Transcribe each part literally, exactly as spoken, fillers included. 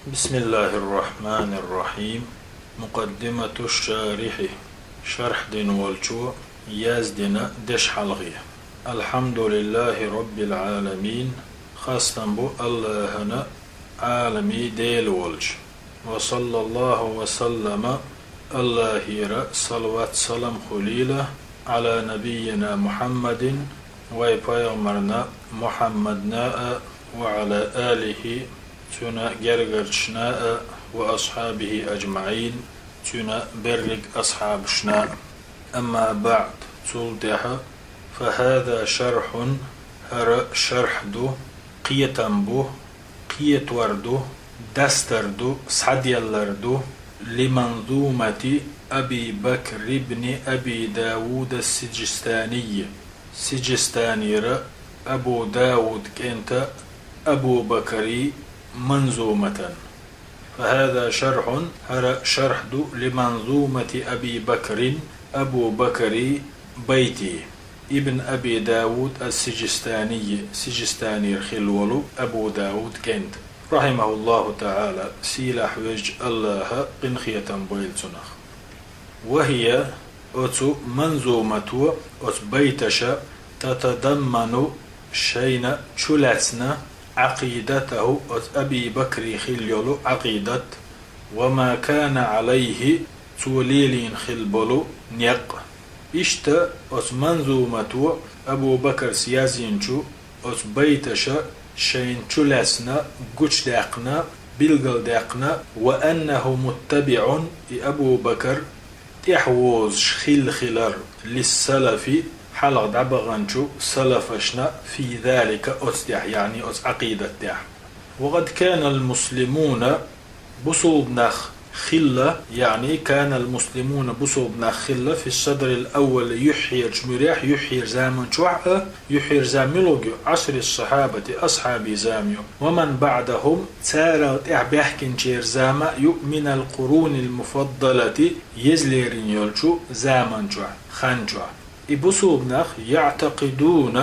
بسم الله الرحمن الرحيم. مقدمة الشارح. Шархь дина волчо яздина дешхьалхе. الحمد لله رب العالمين. Хастам бу АллахӀана, Ӏаламий Дела волча. وصلى الله وسلم. АллахӀера салават-салам хуьлийла على نبينا محمد, вай пайхамарна Мухьаммадна а, وعلى آله, цуьнан гергарчашна а, وأصحابه أجمعين, цуьнан берриг асхьабашна а. أما بعد, цул тӀаьхьа, فهذا شرح, хӀара шархь ду, кхетам бу, кхетор ду, дастар ду, схьаделлар ду, لمنظومة أبي بكر بن أبي داود السجستاني, Сиджистанера Абу Дауд кӀента Абу Бакарий манзуматан. فهذا شرح, хӀара шархь ду, لمنظومة أبي بكر, Абу Бакарий байте. Ибн Аби Дауд ас-Сиджистани, Сиджистанера хилла волу Абу Дауд кӀента. رحمه الله تعالى, сийлахь везачу АллахӀа къинхетам бойла цунах. وهي, оцу манзумато, оцу байташа, تتضمن, шайна чулаьцна, عقيدته, оцу Аби Бакри хилла йолу Ӏакъидат, وما كان عليه, цо лелийна хилла болу некъ. Иштта оцу манзумато Абу Бакарс язйинчу оцу байташа шайна чулаьцна, гучудаьккхина, билгалдаьккхина, وأنه متبع, и Абу Бакар тӀаьхьавозуш хилла хилар, للسلف, хьалха дӀабаханчу салафашна, في ذلك, оцу тӀехь, яъни оцу Ӏакъидат тӀехь. وقد كان المسلمون, бусулба нах хилла, яъни كان المسلمون, бусулба нах хилла, في الصدر الأول, юьххьерчу муьрехь, юьххьера заман чохь а, юьххьера зама муьлхарг ю, عصر الصحابة, асхьабийн зама ю, ومن بعدهم, царал тӀаьхьа баьхкинчеран зама а ю, من القرون المفضلة, еза лерина йолчу заман чохь, хан чохь. И бусулба нах, يعتقدون,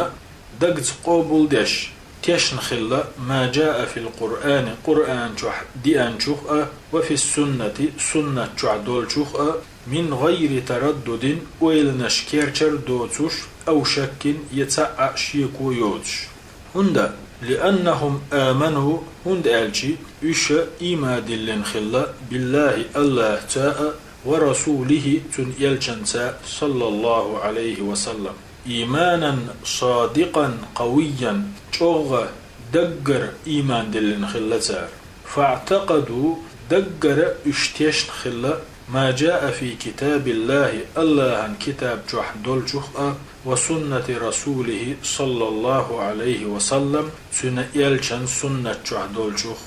дагца къобалдеш, тешна хилла, ما جاء في القرآن, Къуръан чохь деанчух а, وفي السنة, суннат чохь долчух а, من غير تردد, ойланаш керчар доцуш, أو شك, я цхьа а шеко йоцуш. ХӀунда, لأنهم آمنوا, хӀунда аьлча уьш ийман диллина хилла, بالله, АллахӀца а, ورسوله, цуьнан элчанца, صلى الله عليه وسلم. إيمانا صادقا قويا, чӀогӀа даггара ийман диллина хилла цара. فاعتقدوا, даггара уьш тешна хилла, ما جاء في كتاب الله, АллахӀан китаб чохь долчух а, وسنة رسوله صلى الله عليه وسلم, цуьнан элчан суннат чохь долчух.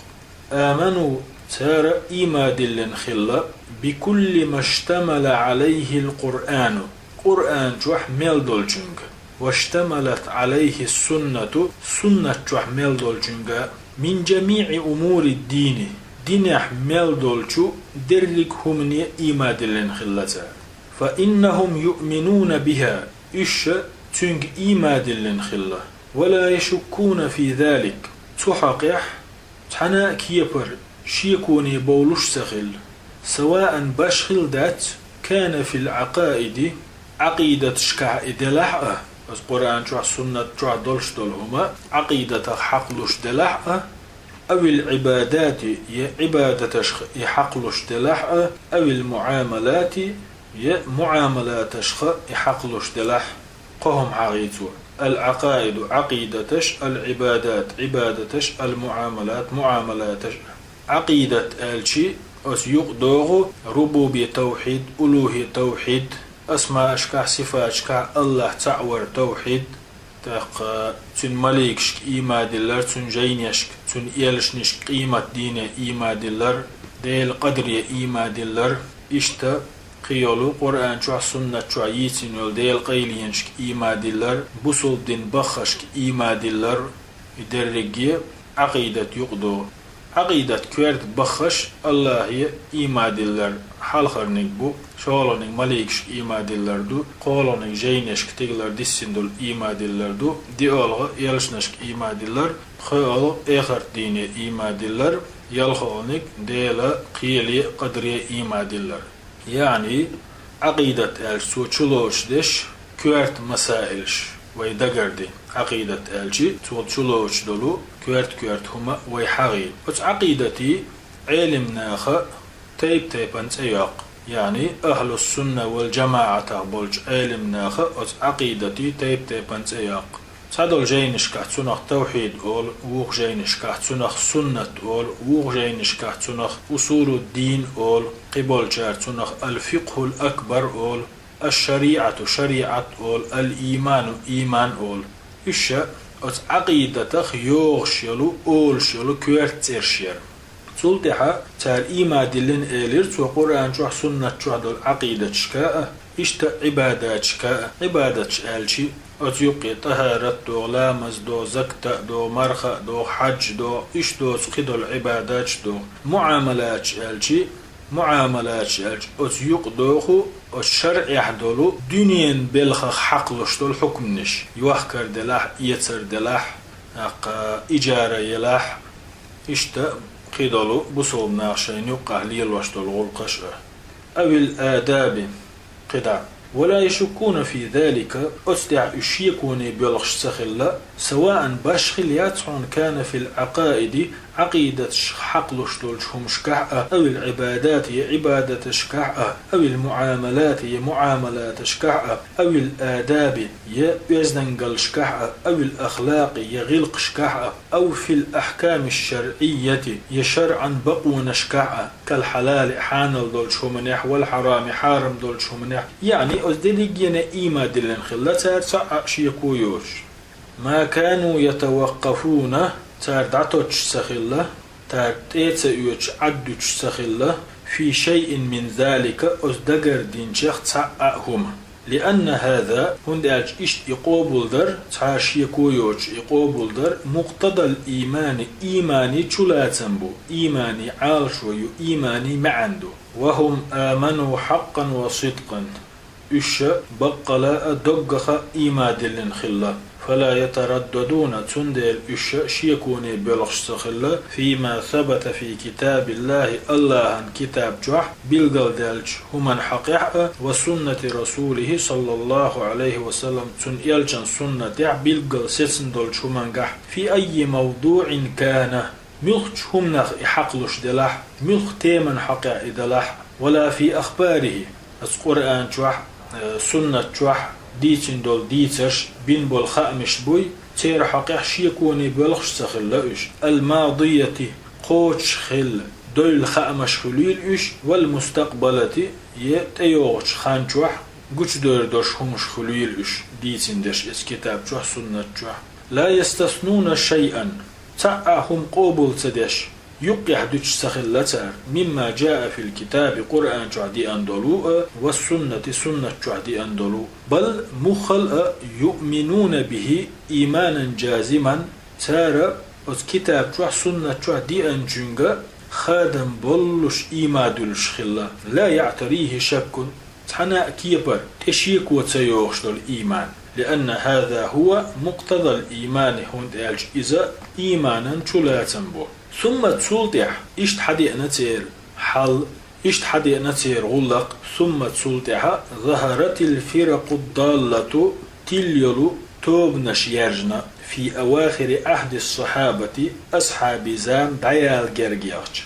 آمنوا, цара ийман диллина хилла, بكل ما اشتمل عليه القرآن, Къуръан чохь мел долчуьнга, واشتملت عليه السنة, суннат чохь мел долчуьнга, من جميع أمور الدين, динехь мел долчу дерриг хӀумане ийман диллина хилла цара. فإنهم يؤمنون بها, уьш цуьнга ийман диллина хилла, ولا يشكون في ذلك, цу хьокъехь цхьана а кепара шеконе бовлуш ца хилла, سواء, башхилла дац, كان في العقائد, Ӏакъидаташкахь и делахь а, оцу Къуръан чохь, суннат чохь долуш долу хӀума Ӏакъидатах хьакхалуш делахь а, أو العبادات, я Ӏибадаташха и хьакхалуш делахь а, أو المعاملات, я муӀамалаташха и хьакхалуш делахь, кхо хӀума хьахийцо. العقائد, Ӏакъидаташ, العبادات, Ӏибадаташ, المعاملات, муӀамалаташ. Ӏакъидат аьлчи, оцу юкъа догӀу рубуби тавхьид, улухӀи тавхьид, асмаашкахь, сифаташкахь АллахӀ цхьаъ вар тавхьид, тӀаккха цуьнан маликашка ийман диллар, цуьнан жайнешка, цуьнан элчанашка, къемат дийне ийман диллар, Делан къадаре ийман диллар, иштта кхин йолу Къуръан чохь, суннат чохь йийцина йолу Делан къайленашка ийман диллар, бусулба дин баххашка ийман диллар, и дерриге Ӏакъидат юкъа догӀу. Ӏакъидат коьрта баххаш АллахӀе ийман диллар хьалхарниг бу, шолгӀаниг маликашка ийман диллар ду, кхоалгӀаниг жайнешка, стигалара диссина долу ийман диллар ду, диъолгӀа элчанашка ийман диллар, пхоьалгӀа эхарт дийне ийман диллар, Ялхолниг Дела кхеле а, къадре а ийман диллар. Яъни, Ӏакъидат аьлча цо чулоцуш деш коьрта масаилаш вай дагарде. Ӏакъидат аьлча цо чулоцуш долу коьрта-коьрта хӀума вай хьагӀе. Оцу Ӏакъидатий Ӏелим наха тайп-тайпана цӀе йоккху. Яъни, ахьлус-сунна вал-жамаӀатах болчу Ӏелим наха оцу Ӏакъидатий тайп-тайпана цӀе йоккху. Цхьадолу жайнашкахь цунах тавхьид олу, вукху жайнашкахь цунах суннат олу, вукху жайнашкахь цунах усулуддин олу, кхиболчара цунах ал-фикъхул акбар олу, аш-шариӀату шариӀат олу, ал-ийману ийман олу. Уьш ша оцу Ӏакъидатах йогӀуш йолу, олуш йолу коьрта цӀераш яра. Цул тӀаьхьа цара ийман диллина элира цо Къуръан чохь, суннат чохь долу Ӏакъидаташка а, иштта Ӏибадаташка а. Ӏибадаташ аьлча, оцу юккъе тӀахарат догӀу, ламаз догӀу, закат а догӀу, марха а догӀу, хьаджа догӀу, уьш доцу кхидолу Ӏибадаташ догӀу. Муамалаташ аьлча, муамалаташ аьлча, оцу юкъа доху оцу шарӀехь долу дуьненан белхах хьакхалуш долу хьукманаш, йохкар делахь, эцар делахь, тӀаккха ижара елахь, иштта кхидолу бусалба наха шайна юккъахь лелош долу гӀуллакхаш а. Авил адаби, кхидӀа. Ва ла яшуккуна фи залика, оцу тӀехь уьш шеконе боьлхуш ца хилла, саваан, башхилла яц хьуна, кана фил Ӏакъаиди, Ӏакъидаташ хьакхалуш долчу хӀумашкахь а, авил Ӏибадати, я Ӏибадаташкахь а, авил муамалати, я муамалаташкахь а, авил адаби, я оьздангаллашкахь а, авил ахлакъи, я гӀиллакхашкахь а, ав фил ахками шарӀийяти, я шарӀан бакъонашкахь а, кал хьалали, хьанал долчу хӀуманехь, вал хьарами, хьарам долчу хӀуманехь. Яъни, оцу дерригене ийман диллина хилла цара, цхьа а шеко йоцуш. Ма кану ятаваккъафуна, цара дӀатоттуш ца хилла, цара тӀе а ца оьцуш, Ӏад дуьтуш ца хилла, фи шайин мин залика, оцу дагардинчех цхьа а хӀума. Лианна хаза, хӀунда аьлча иштта и къобалдар, цхьа а шеко йоцуш и къобалдар, мукътадал иймани, иймани чулацам бу, иймани Ӏалашо ю, иймани маьӀна ду. Ва хӀум аману хьакъкъан ва сидкъан. Уьш ша баккъала а, доггаха а ийман диллина хилла. Фала ятараддадуна, цундела уьш ша шеконе боьлхуш ца хилла, фима сабата фи китабиллахи, Аллахьан китаб чохь билгалдаьллачу хӀуман хьакъехь а, ва суннати расулихи, саллаллаху Ӏалайхи ва саллам, цуьнан элчан суннатехь билггал сецна долчу хӀумангахь, фи айи мавдуъин кана, муьлххачу хӀуманах и хьакхалуш делахь, муьлхха теман хьакъехь и далахь, ва ла фи ахбарихи, аса Къуръан чохь, э, суннат чохь дийцина долу дийцарш, бина болу хаамаш буй, церан хьакъехь шеконе боьлхуш ца хилла уьш. Ал-мадийяти, кхочуш хилла, девлла хаамаш хуьлийла уьш, вал-мустакъбалати, я тӀейогӀучу хан чохь гучудер долуш хӀумаш хуьлийла уьш, дийцина дерш эцу китаб чохь, суннат чохь. Ла ястаснуна шайъан, цхьа а хӀума къобал ца деш, юккъехь дуьтуш ца хилла цара, мимма жаа фил китаби, Къуръан чохь деана долу а, ва суннати, суннат чохь деана долу. Бал муххал а, юъминуна бихи ийманан жазиман, цара оцу китаб чохь, суннат чохь деанчуьнга хадам боллуш ийман дуьллуш хилла, ла яътарихи шаккун, цхьана а кепара тӀе шеко ца йогӀуш долу ийман. Лианна хаза хӀува мукътадал иймани, хӀунда аьлча иза ийманан чулацам бу. Сумма, цул тӀаьхьа, иштта хьадеана церан хьал, иштта хьадеана церан гӀуллакх, сумма, цул тӀаьхьа, захаратил фиракъу даллату, тилла йолу тобанаш яьржина, фи авахири ахьди сахьабати, асхьабий зама дӀаяла герга яхча.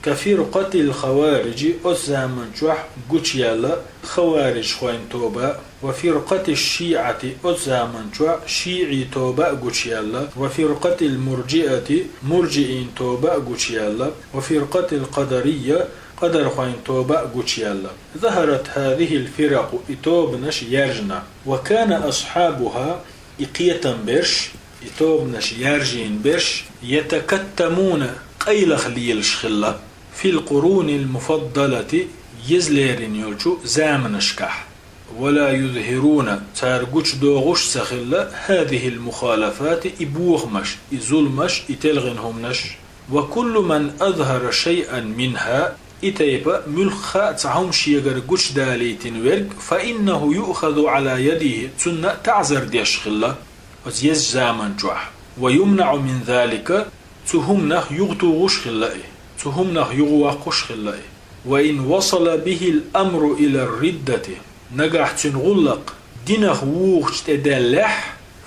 Ка фиркъатил хавариджи, оцу заман чохь гучуяьлла хаварижхойн тоба, ва фиркъати шиъати, оцу заман чохь шиъий тоба а гучуяьлла, ва фиркъатил мурджиъати, мурджиийн тоба а гучуяьлла, ва фиркъатил къадарийя, къадархойн тоба а гучуяьлла. Захарат хазихил фиракъу, и тобанаш яьржина. Ва кана асхьабуха, и кхетам берш, и тобанаш яьржийна берш, ятакаттамуна, къайлаха лелаш хилла, фил къурунил муфаддалати, еза лерина йолчу заманашкахь. Ва ла юзхируна, цара гучудогӀуш ца хилла, хазихил мухалафати, и бохамаш, и зуламаш, и телхина хӀуманаш. Ва куллу ман азхара шайъан минха, и тайпа муьлхха а цхьа хӀума шегара гучудалийтина верг, фа иннаху юъхазу Ӏала ядихи, цунна таӀзар деш хилла оцу езачу заман чохь. Ва юмнаӀу мин залика, цу хӀуманах юхатухуш хилла и. Цу хӀуманах юхаваккхуш хилла и. وإن وصل به الأمر إلى الردة. Нагахь цуьнан гӀуллакх динах вухучу тӀе даьллехь,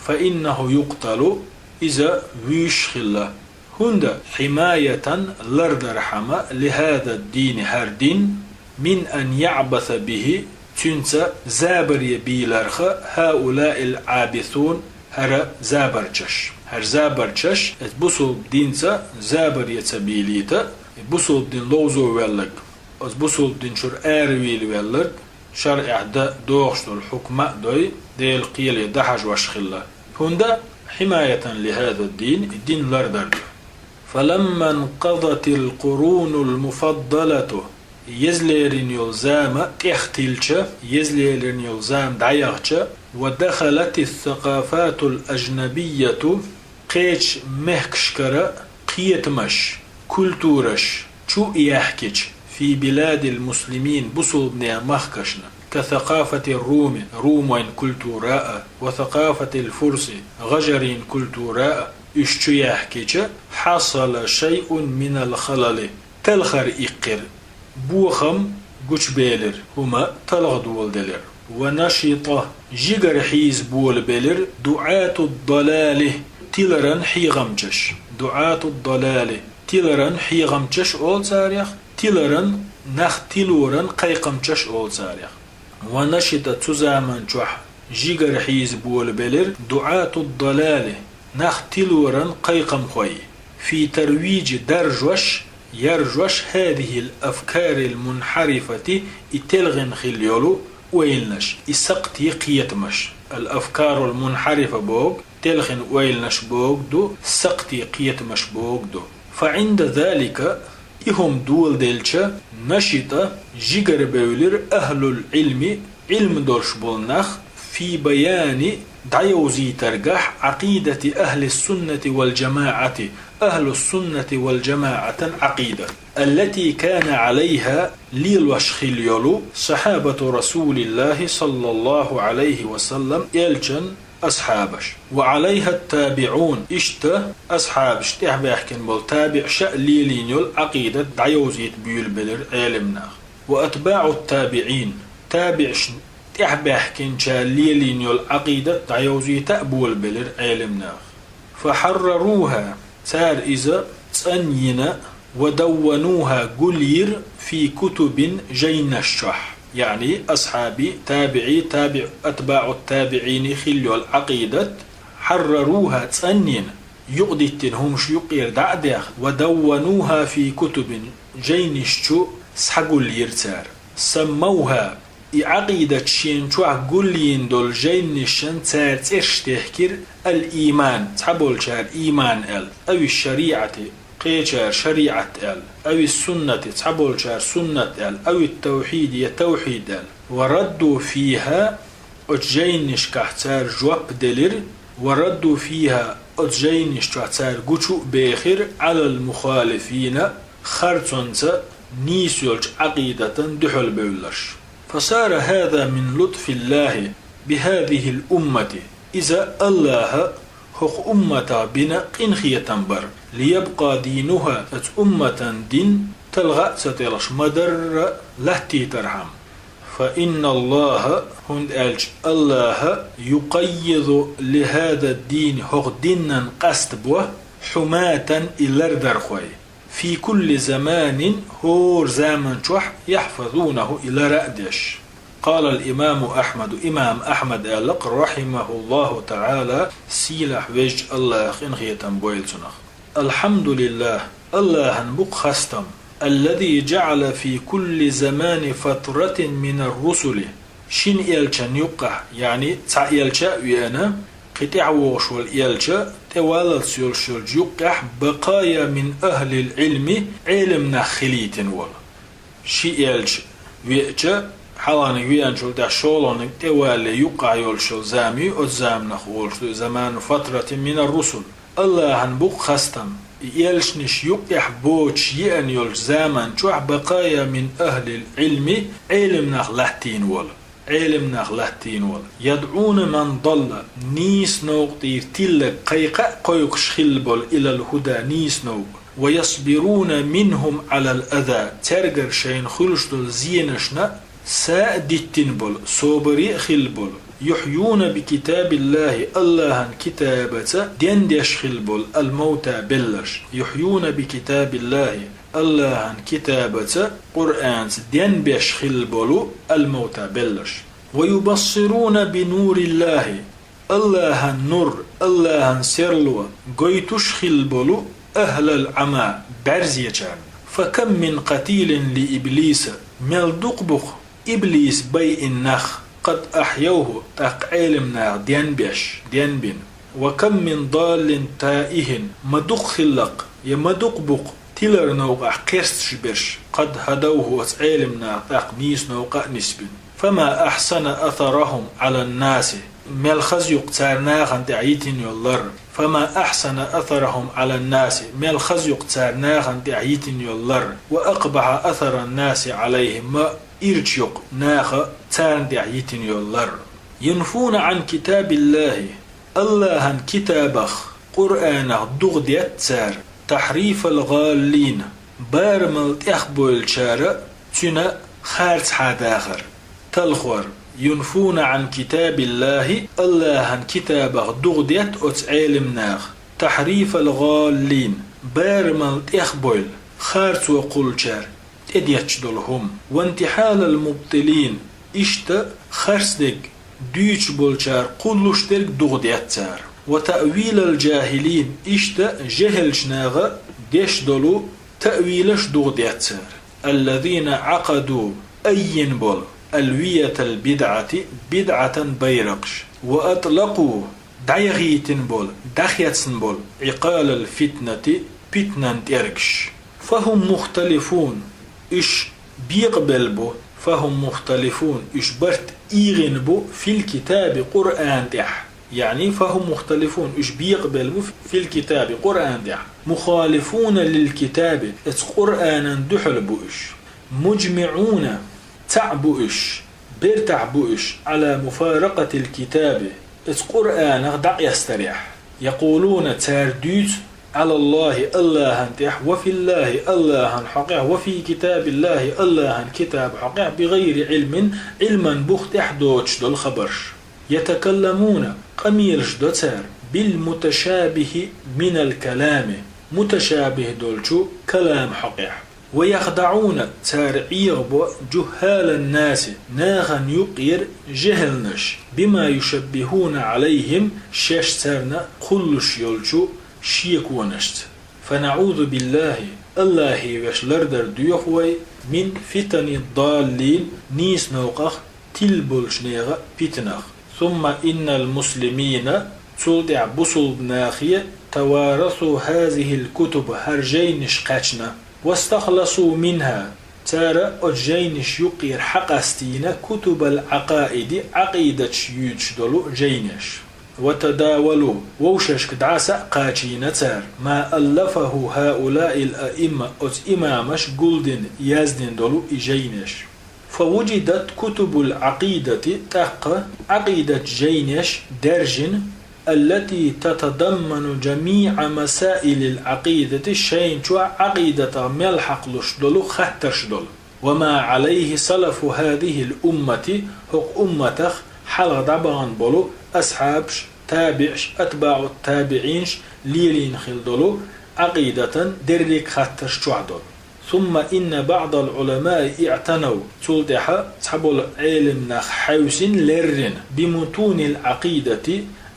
فإنه يقتل, иза вуьйш хилла. ХӀунда حماية, лардархьама, لهذا الدين, хӀара дин, من أن يعبث به, цуьнца забаре бийларх, هؤلاء العابثون, хӀара забарчаш. ХӀара забарчаш, оцу бусулба динца забаре ца бийлийта, и бусулба дин ловзо ваьлларг, оцу бусулба дин чуьра аравийла ваьлларг, шарӀехь дан догӀуш долу хьукма а дой, Делан кхеле дӀахьажош хилла. ХӀунда حماية لهذا الدين, и дин лардар ду. فلما انقضت القرون المفضلة, еза лерина йолу зама тӀех тилча, еза лерина йолу зама дӀаяхча, ودخلت الثقافات الأجنبية, кхечу мехкашкара кхетамаш, культураш чу а яьхкича, في بلاد المسلمين, бусулбанийн махкашна, كثقافة الروم, румойн культура а, وثقافة الفرس, гӀажарийн культура а, уьш чу яьхкича, حصل شيء من الخلل, талхар иккхира, бохам гучубелира, хӀума талхадоладелира. ونشط, жигара хьийза болабелира, دعاة الضلال, тиларан хьехамчаш. دعاة الضلال, тиларан хьехамчаш олу царех, тиларан, нах тилоран кхайкхамчаш олу царех. ونشط, цу заман чохь жигара хьийза болабелира, دعاة الضلال, нах тилоран кхайкхамхой, في ترويج, даржош, яржош, هذه الأفكار المنحرفة, и телхина хилла йолу ойланаш, и сакхтий кхетамаш. الأفكار المنحرفة боху, телхина ойланаш боху ду, сакхтий кхетамаш боху ду. فعند ذلك, и хӀума доладелча, نشط, жигара бевлира, أهل العلم, Ӏилма долуш болу нах, في بيان, дӀайовзийтаргахь, عقيدة أهل السنة والجماعة, أهل السنة والجماعة Ӏакъида, التي كان عليها, лелош хилла йолу, صحابة رسول الله صلى الله عليه وسلم, элчан асхьабаш. وعليها التابعون, иштта асхьабаш тӀаьхьабаьхкина болу табиӀаша а лелийна йолу Ӏакъидат дӀайовзийта буьйлабелира Ӏелам нах. وأتباع التابعين, табиӀашна тӀаьхьабаьхкинчара лелийна йолу Ӏакъидат дӀайовзийта а болабелира Ӏелам нах. فحرروها, цара иза цӀанйина, ودونوها, гулйира, في كتب, жайнаш чохь. Яъни асхьаби, табиӀи, таби-, أتباع التابعين хилла йолу Ӏакъидат, حرروها, цӀанйина, юкъадиттина хӀумаш юккъера дӀа а даьхна, ودونوها في كتب, жайнаш чу схьагулйира цара. سموها, и Ӏакъидат шена чохь гулйина долу жайнашна цара цӀераш техкира, الإيمان, цхьаболчара иман аьлла, أو الشريعة, кхечара шариӀат аьлла, أو السنة, цхьаболчара суннат аьлла, أو التوحيد, я тавхьид аьлла. وردوا فيها, оцу жайнашкахь цара жоп делира, وردوا فيها, оцу жайнаш чохь цара гучу а бехира, على المخالفين, харцонца нийса йолчу Ӏакъидатан дуьхьал бевлларш. فصار هذا من لطف الله بهذه الأمة, иза АллахӀа хӀокху умматах бина къинхетам бара, ليبقى دينها, оцу умматан дин талха а ца телхаш, ма-дарра латтийтархьама. فإن الله, хӀунда аьлча АллахӀа, يقيض لهذا الدين, хӀокху динан къастабо, حماة, и лардархой, في كل زمان, хӀора заман чохь, يحفظونه, и лара а деш. قال الإمام أحمد, имам Ахьмада аьлла-кх, رحمه الله تعالى, сийлахь везачу АллахӀа къинхетам бойла цунах. الحمد لله, АллахӀан бу-кх хастам, الذي جعل في كل زمان فترة من الرسل, шина элчан юккъехь, яъни цхьа элча а веана, кхин тӀаьхьа вогӀуш волу элча тӀеваллалц йолуш йолчу юккъехь, بقايا من أهل العلم, Ӏелам нах хилийтина волу. Ши элча веача, хьалханиг веанчул тӀаьхьа шолгӀаниг тӀевалале юккъехь йолуш йолу зама ю, оцу заманах олуш ду и, زمان فترة من الرسل. АллахӀан бу-кх хастам, и элчанаш юккъехь боцуш еана йолчу заман чохь, بقايا من أهل العلم, Ӏелам нах латтийна волу. Ӏелам нах латтийна волу. يدعون من ضل, нийса новкъа тӀера тилларг кхайкха а кхойкхуш хилла болу, إلى الهدى, нийса новкъа. ويصبرون منهم على الأذى, цаьргара шайна хуьлуш долу зенашна са а диттина болу, собаре а хилла болу. يحيون بكتاب الله, Аллахьан китабаца денбеш хилла болу, الموتى, белларш. يحيون بكتاب الله, Аллахьан китабаца, Къуръанца денбеш хилла болу, الموتى, белларш. ويبصرون بنور الله, Аллахьан нур, Аллахьан серло гойтуш хилла болу, أهل العمى, бӀаьрзечарна. فكم من قتيل لإبليس, мел дукха бу-кх Иблис байина нах, قد أحيوه, тӀаккха Ӏелам наха денбеш, денбина. وكم من ضال تائه, ма дукха хилла-кх, я ма дукха бу-кх тилар новкъахь кхерсташ берш, قد هدوه, оцу Ӏелам наха тӀаккха нийса новкъа а нисбина. فما أحسن أثرهم على الناس, мел хаза ю-кх цара нахана тӀехь йитина йолу лар. فما أحسن أثرهم على الناس, мел хаза ю-кх цара нахана тӀехь йитина йолу лар. وأقبح أثر الناس عليهم, ма ирча ю-кх наха царна тӀехь йитина йолу лар. ينفون عن كتاب الله, Аллахьан китабах, Къуръанах дугӀу детта цара, تحريف الغالين, барамал тӀехбойлучара цуьнан харцахьа дахар, талхор. ينفون عن كتاب الله, Аллахьан китабах дугӀу детта оцу Ӏелам наха, تحريف الغالين, барамал тӀехбойла, харцо кхуллучара тӀедетташ долу хӀума. وانتحال المبطلين, иштта харцдерг дуьйцуш болчара кхуллуш дерг дугӀу детта цара. وتأويل الجاهلين, иштта жехӀелчу наха деш долу таъвилаш дугӀу детта цара. الذين عقدوا, айина болу, ألوية البدعة, бидӀатан байракхаш. وأطلقوا, дӀаяхийтина болу, дӀахецна болу, عقال الفتنة, питанан тӀергаш. فهم مختلفون, уьш бекъабелла бу, فهم مختلفون, уьш барт ийгӀина бу, في الكتاب, Къуръан тӀехь. يعني فهم مختلفون, уьш бекъабелла бу, في الكتاب, Къуръан тӀехь. مخالفون للكتاب, оцу Къуръанан дуьхьал бу уьш. مجمعون, цхьаъ бу уьш, бертахь бу уьш, على مفارقة الكتاب, оцу Къуръанах дӀакъастарехь. يقولون, цара дуьйцу, على الله, Аллахьан тӀехь, وفي الله, Аллахьан хьокъехь, وفي كتاب الله, Аллахьан китабан хьокъехь, بغير علم, Ӏилман бух тӀехь доцуш долу хабарш. يتكلمون, къамелаш до цара, بالمتشابه من الكلام, муташабихӀ долчу калам хьокъехь. ويخدعون, цара Ӏехабо, جهال الناس, нахана юккъера жехӀелнаш, بما يشبهون عليهم, шаьш царна кхуллуш йолчу шеконашца. فنعوذ بالله, Аллахье веш лардар доьху вай, من فتن الضالين, нийса новкъах тилла болчу нехан питанах. ثم إن المسلمين, цул тӀаьхьа бусулба нахе, توارثوا هذه الكتب, хӀара жайнаш кхаьчна, واستخلصوا منها, цара оцу жайнаш юккъера хьакъастийна, كتب العقائد, Ӏакъидаташ юьйцуш долу жайнаш. وتداولوا, вовшашка дӀаса а кхачийна цара, ما ألفه هؤلاء الأئمة, оцу имамаш гулдина, яздина долу и жайнаш. فوجدت كتب العقيدة, тӀаккха Ӏакъидат жайнаш даьржина, التي تتضمن جميع مسائل العقيدة, шайна чохь Ӏакъидатах мел хьакхалуш долу хаттарш долу. وما عليه سلف هذه الأمة, хӀокху умматах хьалха дӀабахана болу асхьабаш, табиӀаш, атбаӀут-табиӀинаш лелийна хила долу Ӏакъидатан дерриг а хаттарш чохь долу. ثم إن بعض العلماء اعتنوا, цул тӀаьхьа цхьаболу Ӏелам нах хьаьвсина, леррина, بمتون العقيدة,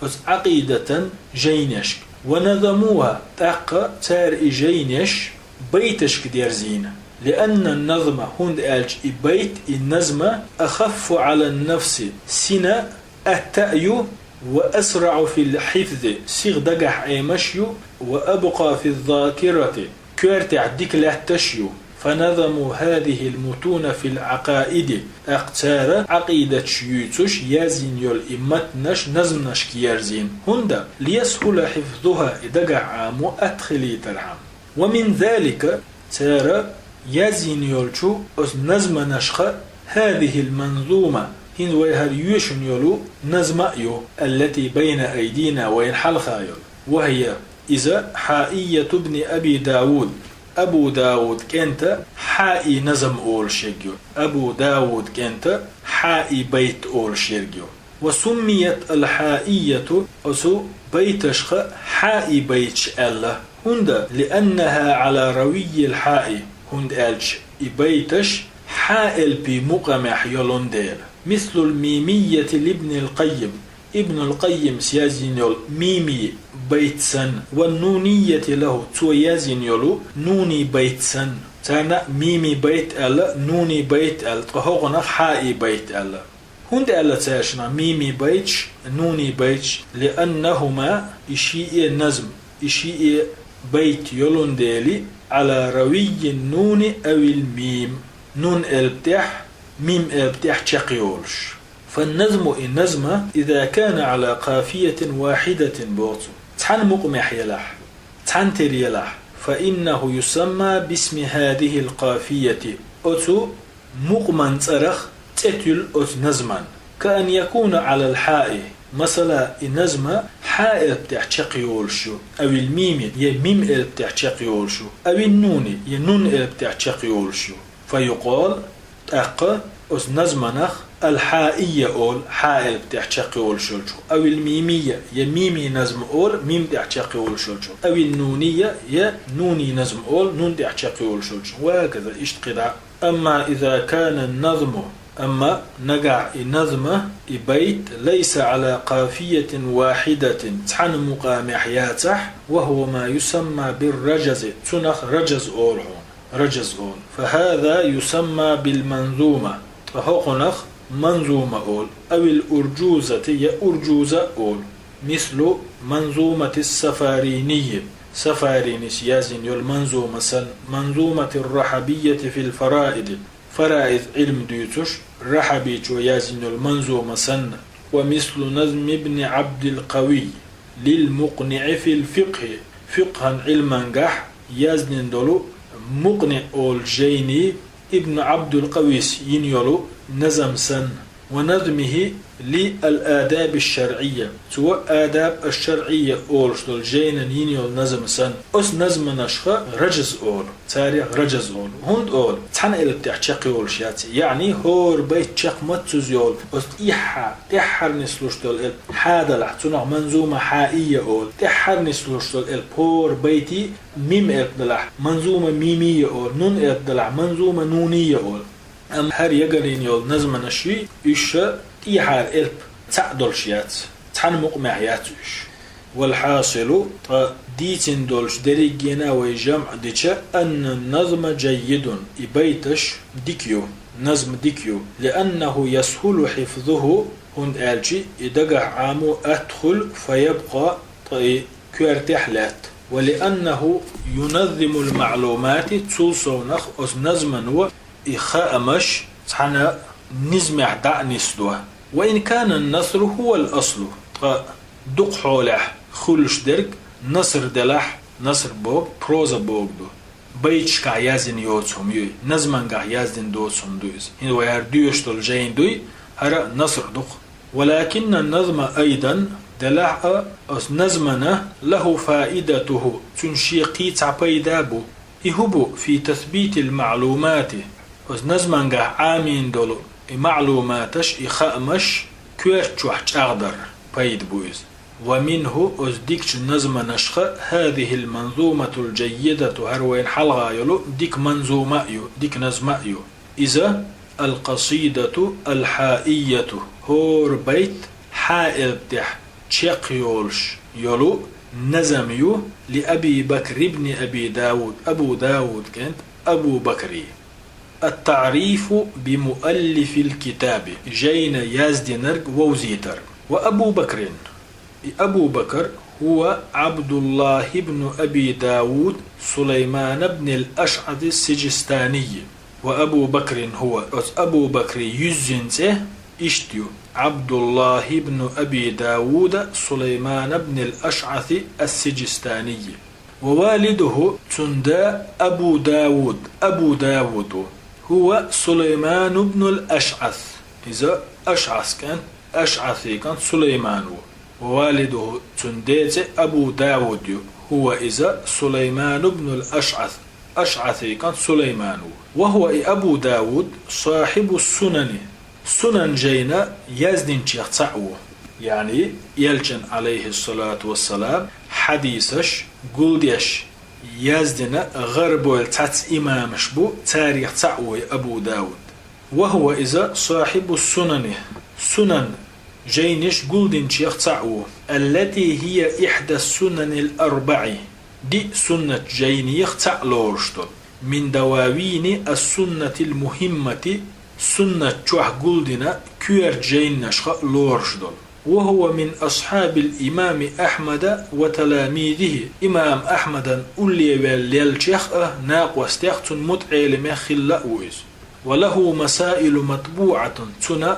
оцу Ӏакъидатан жайнашка, ونظموها, тӀаккха цара и жайнаш байташка дерзийна. لأن النظم, хӀунда аьлча и байт, и назма, أخف على النفس, сина атта ю, وأسرع في الحفظ, сиха дагахь Ӏемаш ю, وأبقى في الذاكرة, коьртехь дика лаьтташ ю. فنظموا هذه المتون في العقائد, тӀаккха цара Ӏакъидаташ юьйцуш, яздина йолу и матнаш назманашка ерзийна. ХӀунда? ليسهل حفظها, и дагахь Ӏамо атта хилийтархьама. ومن ذلك, цара яздина йолчу оцу назманашха, هذه المنظومة, хӀинца вай хӀара йоьшуш йолу назма а ю, التي بين أيدينا, вайна хьалха йолу. وهي, Иза حائية ابن أبي داود, Абу Дауд кӀента хьаий назм олуш ерг ю. Абу Дауд кӀента хьаий байт олуш ерг ю. وسميت الحائية, оцу байташха хьаий байташ аьлла. ХӀунда? لأنها على روي الحاء, хӀунда аьлча и байташ хьа элпий мукъамехь йолун дела. مثل الميمية لابن القيم, Ибнул Къаййимс язйина йолу мимий байт санна, والنونية له, цо язйина йолу нуний байт санна. Царна мимий байт аьлла, нуний байт аьлла, ткъа хӀокхунах хьаий байт аьлла. ХӀунда аьлла цаьршинах мимий байташ, нуний байташ? لأنهما, и шиъ а назм, и шиъ а байт йолун дели, على روي النون أو الميم, нун элп тӀехь, мим элп тӀехь чекхйолуш. فالنظم, и назма, إذا كان على قافية واحدة, боху цо, цхьана мукъамехь елахь, цхьана тера елахь, فإنه يسمى باسم هذه القافية, оцу мукъаман цӀарах цӀе туьллу оцу назман. كأن يكون على الحاء, масала, и назма хьа элп тӀехь чекхйолуш ю, أو الميم, я мим элп тӀехь чекхйолуш ю, أو النون, я нун элп тӀехь чекхйолуш ю. فيقال, тӀаккха оцу назманах الحائية олу, хьа элп тӀехь чекхйолуш йолчух, أو الميمية, я мимий назма олу, мим тӀехь чекхйолуш йолчух, أو النونية, я нуний назма олу, нун тӀехь чекхйолуш йолчух, وهكذا, иштта кхидӀа. أما إذا كان النظم, амма нагахь и назма, и байт, ليس على قافية واحدة, цхьана мукъамехь яцахь, وهو ما يسمى بالرجز, цунах ражаз олу хьуна, ражаз олу. فهذا يسمى بالمنظومة, ткъа хӀокхунах манзума олу, أو الأرجوزة, я уржуза олу. مثل منظومة السفاريني, Сафаринис язйина йолу манзума санна, منظومة الرحبية في الفرائض, фараиз Ӏилма дуьйцуш, Рахьабичо язйина йолу манзума санна, ومثل نظم ابن عبد القوي للمقنع في الفقه, фикъхьан Ӏилмангахь яздина долу Мукъни олу жайни Ибн Абдул-Къавис йина йолу назам санна, ونظمه للآداب الشرعية, цо адаб аш-шаръийя олуш долу жайнан йина йолу назам санна, оцу назманашха ражаз олу, царех ражаз олу. ХӀунда олу? Цхьана элп тӀехь чекхйолуш яц, яъни хӀора байт чекх ма ца йолу, оцу тӀехьа, тӀаьххьара нислуш долу элп хьа далахь, цунах манзума хьаийя олу, тӀаьххьара нислуш долу элп хӀора байтий мим элп далахь, манзума мимийя олу, нун элп далахь, манзума нунийя олу. Амма хӀара ягарйина йолу назманаш юй, уьш ша тӀехьара элп цхьаъ долуш яц, цхьана мукъамехь яц уьш. والحاصل, ткъа дийцина долчу дерригенна вай жамӀ дича, أن النظم جيد, и байташ дика ю, назм дика ю, لأنه يسهل حفظه, хӀунда аьлча и дагахь Ӏамо, أدخل فيبقى, ткъа и коьртехь лаьтта. ولأنه ينظم المعلومات, цул совнах оцу назмано и хаамаш цхьана низамехь дӀа а нисдо. وإن كان النثر هو الأصل, ткъа дукха хьолехь хуьлуш дерг наср делахь, наср боху проза бохург ду. Байташкахь яздина йоцу хӀума юй, назмангахь яздина доцу хӀума ду иза. ХӀинца вай хӀара доьшуш долу жайна дуй, хӀара наср ду-кх. ولكن النظم أيضا, делахь а оцу назмана, له فائدته, цуьнан шен кхин цхьа пайда бу. И хӀун бу? في تثبيت المعلومات, оцу назмангахь Ӏамийна долу и маълуматаш, и хаамаш коьрта чохь чӀагӀдарра пайда бу иза. ومنه, оцу дикачу назманашха, هذه المنظومة الجيدة, хӀара вайна хьалха йолу дика манзума а ю, дика назма а ю. Иза القصيدة الحائية, хӀора байт хьа элп тӀехь чекхйолуш йолу назам ю, لأبي بكر بن أبي داود, Абу Дауд кӀант Абу Бакри. التعريف بمؤلف الكتاب, жайна яздинарг вовзийтар. وأبو بكر, и Абу Бакр, هو عبد الله بن أبي داود سليمان بن الأشعث السجستاني. وأبو بكر هو, оцу Абу Бакри юьззина цӀе иштта ю: عبد الله بن أبي داود سليمان بن الأشعث السجستاني. ووالده, цуьнан да Абу Дауд, Абу Дауд ву, هو سليمان بن الأشعث, иза АшӀас кӀант, АшӀаси кӀант Сулайман ву. ووالده, цуьнан ден цӀе Абу Дауд ю, هو, иза, Сулайман ибн ал-АшӀас, АшӀасий кӀант Сулайман ву. وهو, и Абу Дауд, صاحب السنن, Сунан жайна яздинчех цаӀ ву. Яъни, Элчан, عليه الصلاة والسلام, хьадисаш гулдеш яздина гӀарбойла цхьацца имамаш бу, царех цаӀ ву и Абу Дауд. وهو, иза, صاحب السنن, Сунан жайнаш гулдинчех цаӀ ву. التي هي إحدى السنن الأربع, диъ суннат жайнех цаӀ лоруш долу. من دواوين السنة المهمة, суннат чохь гулдина коьрта жайнашха лоруш долу. وهو من أصحاب الإمام أحمد وتلاميذه, имам Ахьмадан уллеваьлла леллачех а, накъостех, цуьнан мутаӀеллех хилла а ву иза. وله مسائل مطبوعة, цуьнан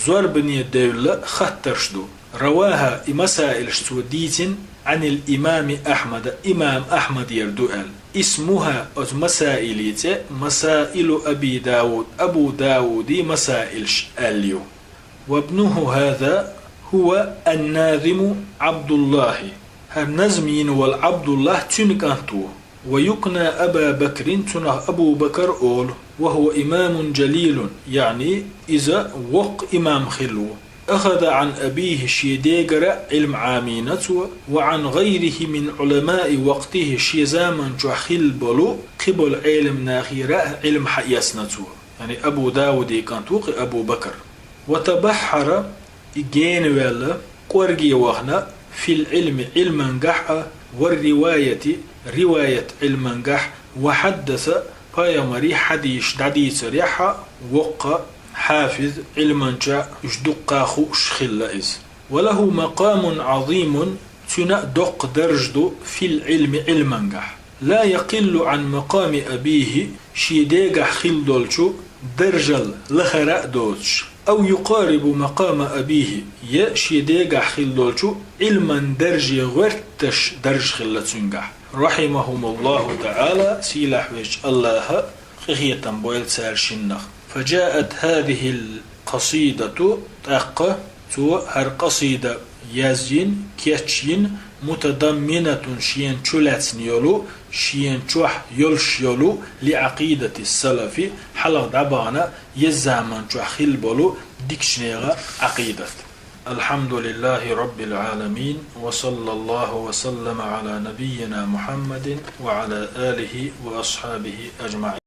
зорбане девлла хаттарш ду. رواها, и масаилаш цо дийцина, عن الإمام أحمد, имам Ахьмадера ду аьлла. اسمها, оцу масаилан цӀе, مسائل أبي داود, Абу Даудин масаилаш аьлла ю. وابنه هذا هو الناظم عبد الله. ХӀара назм йина волу Ӏабдуллахь цуьнан кӀант ву. ويكنى أبا بكر, цунах Абу Бакр олу. وهو إمام جليل, яъни, иза воккха имам хилла ву. أخذ عن أبيه, шен дегара Ӏилма Ӏамийна цо, وعن غيره من علماء وقته, шен заман чохь хилла болу кхиболу Ӏелам нахера а Ӏилма хьаэцна цо. Яъни Абу Даудин кӀант ву-кх и Абу Бакр. وتبحر, и генаваьлла, кӀорге вахана, في العلم, Ӏилмангахь а, والرواية, риваят Ӏилмангахь, وحدث, пайхамаран хьадисаш дӀадийцарехь а, воккха хьафиз, Ӏилманча, уьш дуккха хууш хилла иза. وله مقام عظيم, цуьнан а доккха дарж ду, في العلم, Ӏилмангахь. لا يقل عن مقام أبيه, шен дегахь хилла долчу даржал лахара а доцуш. أو يقارب مقام أبيه, я шен дегахь хилла долчу Ӏилман дарже гӀоьрташ дарж хилла цуьнгахь. رحمهم الله تعالى, сийлахь везачу АллахӀа къинхетам бойла цара шиннах. فجاءت هذه القصيدة, тӀаккха цо хӀара къасида язйина, кечйина, متضمنة, шена чулаьцна йолу, шена чохь йолуш йолу, لعقيدة السلف, хьалха дӀабахана, еза заман чохь хилла болу дикачу нехан Ӏакъидат. الحمد لله رب العالمين، وصلى الله وسلم على نبينا محمد وعلى آله وأصحابه أجمعين.